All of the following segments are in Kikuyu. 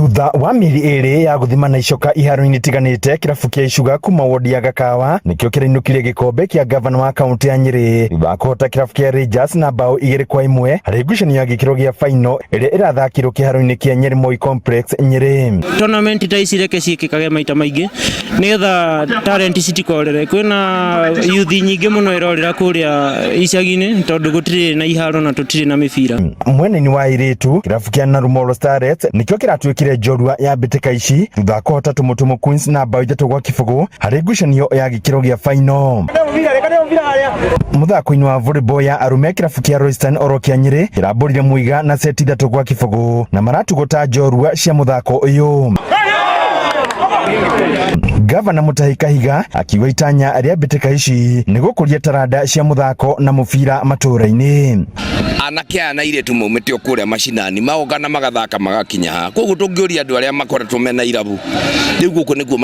Thutha wa mĩeri 2 ya gũthima na icoka iharo-inĩ itiganĩte, kĩrabu kĩa Icuga kuma wodi ya Gakawa nĩkĩo kĩrainũkirie gĩkombe kĩa gavana wa kaunti ya Nyĩrĩ thutha wa kũhota kĩrabu kĩa Rangers na bao 2-1 harĩ ngucanio ya gĩkĩro gĩa final ĩrĩa ĩrathakirwo kĩharo-inĩ kĩa Nyeri Moi Complex, Nyĩrĩ. Tournament ta ici reke ciĩkĩkage maita maingĩ nĩgetha talent citikorere. Kwĩna youth nyingĩ mũno ĩrorĩra kũrĩa icagi-inĩ tondũ gũtirĩ na iharo na tũtirĩ na mĩbira. Mwena-inĩ wa airĩtu, kĩrabu kĩa Narumoro Starlets nĩkĩo kĩratuĩkire njorua ya mbĩtĩka ici thutha wa kũhota Tumutumu Queens na bao 3-0 harĩ ngucanio ya gĩkĩro gĩa final. Mũthako-inĩ wa volleyball ya arũme, kĩrabu kĩa Royston oro kĩa Nyĩrĩ kĩrambũrire Muiga na seti 3-0 na maratugwo ta njorua cia mũthako ũyũ. Gavana Mutahi Kahiga akiuga itanya rĩa mbĩtĩka ici nĩ gũkũria taranda cia mũthako na mũbira matũũra-inĩ. Anake aya na airĩtu maumĩte o kũrĩa macinani, magokana magathaka magakinya haha. Koguo tũngĩũria andũ arĩa makoretwo mena irabu rĩu gũkũ nĩkuo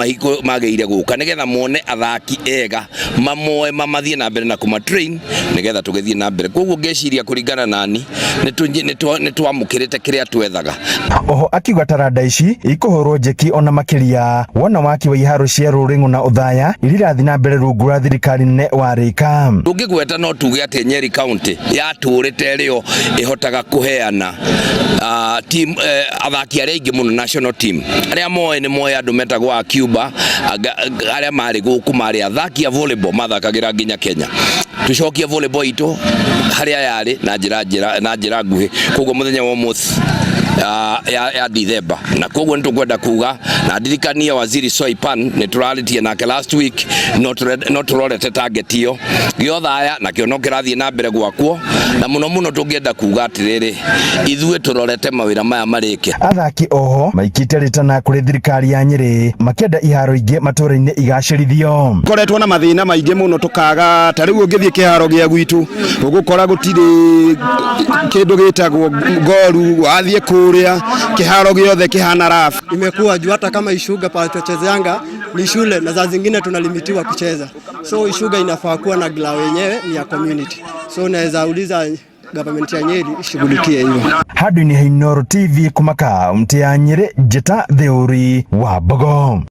magĩrĩire gũka nĩgetha mone athaki ega, mamoe mamathiĩ na mbere na kũma train nĩgetha tũgĩthiĩ na mbere. Koguo ngeciria kũringana nani nĩ twamũkĩrĩte kĩrĩa twethaga. Oho akiuga taranda ici ikũhũrwo njeki ona makĩria wona waki wa iharo cia Rũrĩng'ũ na Ũthaya iria irathiĩ na mbere rungu rwa thirikari nene warĩka. Tũngĩgweta no tuge atĩ Nyeri County yatũrĩte ĩrĩo ĩhotaga kũheana team, athaki arĩa aingĩ mũno national team. Arĩa moĩ nĩ moĩ andũ metagwo a Cuba, arĩa marĩ gũkũ marĩ athaki a volleyball mathakagĩra nginya Kenya. Tucokie volleyball itũ harĩa yarĩ na njĩra njĩra na njĩra nguhĩ. Koguo mũthenya wa ũmũthĩ ya Dithemba, na koguo nĩ tũkwenda kuga na ndirikanie Waziri Soipan nĩ tũrarĩtie nake last week, no tũrorete target ĩyo gĩothaya nakĩo no kĩrathiĩ na mbere gwakwo, na mũno mũno tũngĩenda kuga atĩrĩrĩ, ithuĩ tũrorete mawĩra maya marĩke. Athaki oho maikĩte rĩtana kũrĩ thirikari ya Nyĩrĩ makĩenda iharo ingĩ matũũra-inĩ igacĩrithio. Koretwo na mathĩna maingĩ mũno, tũkaga ta rĩu ũngĩthiĩ kĩharo gĩa gwitũ ũgũkora gũtirĩ kĩndũ gĩtagwo goru, wathiĩ kũrĩa kĩharo gĩothe kĩhana rafu. Imekuwa juu hata kama Ishuga pale tunachezeanga ni shule na saa zingine tunalimitiwa kucheza, so Ishuga inafaa kuwa na ground yenyewe ni ya community, so naweza uliza government ya Nyeri ishughulikie hiyo. Handũ-inĩ ha Inooro TV kuma kaunti ya Nyĩrĩ, njĩta Theuri wa Mbogo.